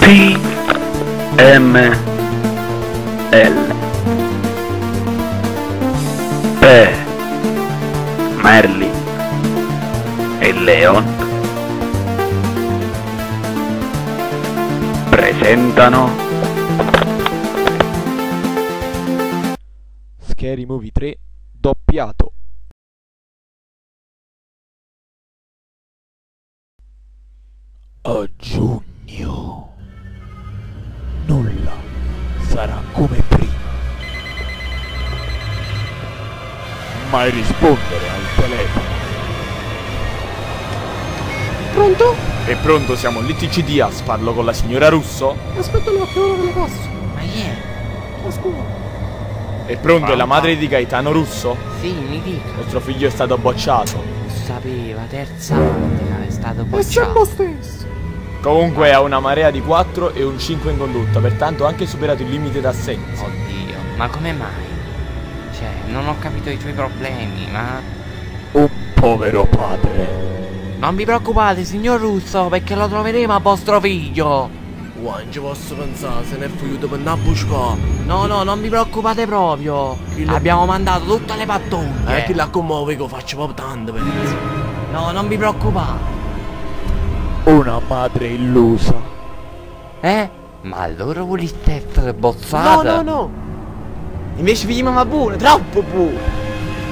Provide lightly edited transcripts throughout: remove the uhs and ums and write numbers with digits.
T M L P Merlin e Leon presentano Scary Movie 3 doppiato. A giugno nulla sarà come prima. Mai rispondere al telefono. Pronto? E pronto, siamo l'ITC Diaz, parlo con la signora Russo? Aspetta un attimo, ora ve lo passo. Ma chi è? A scuola. E pronto, è la madre di Gaetano Russo? Sì, mi dica. Vostro figlio è stato bocciato. Lo sapeva, terza volta è stato È bocciato. sempre lo stesso. Comunque ha una marea di 4 e un 5 in condotta, pertanto ha anche superato il limite d'assenza. Oddio, ma come mai? Cioè, non ho capito i suoi problemi, ma... Un povero padre. Non vi preoccupate, signor Russo, perché lo troveremo a vostro figlio. Uè, non ci posso pensare, se ne è fuggito per una busca. No, no, non vi preoccupate proprio. Chi lo- Abbiamo mandato tutte le pattuglie. Chi la commuove che faccio proprio tanto, penso. No, non vi preoccupate. Una madre illusa. Eh? Ma allora volete essere bozzata? No, no, no. Invece figli mamma buona, troppo buona!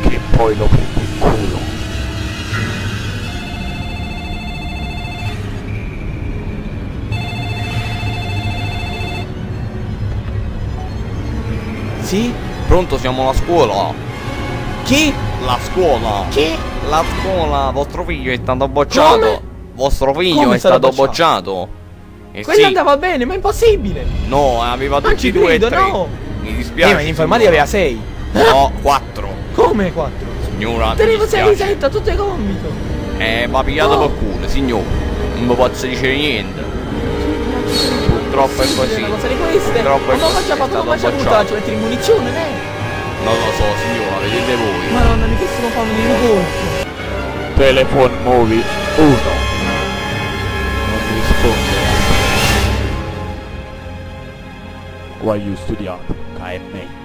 Che poi lo prende in culo. Sì? Pronto, siamo alla scuola. Chi? La scuola. Chi? La scuola, vostro figlio è stato bocciato. Come? Vostro figlio Come è stato bocciato. Eh Quello sì. andava bene, ma è impossibile! No, aveva Non tutti ci e due e credo, tre. no! Mi dispiace. Ma in informatica aveva 6. No, 4. Come 4? Signora, mi Tenevo 6, dispiace. 7 a tutto il compito. Va pigliato No. per culo, signore. Non mi posso dire niente. Purtroppo è così. Una cosa di queste. Purtroppo è Ma non così, faccia è fatto, non stato faccia brutta, bocciato. ci metti in munizione, eh. Non lo so, signora, vedete voi. Madonna, mi che sono fanno di colpo. Telephone Movie 1. Non rispondere al telefono. Voglio studiare, che è meglio.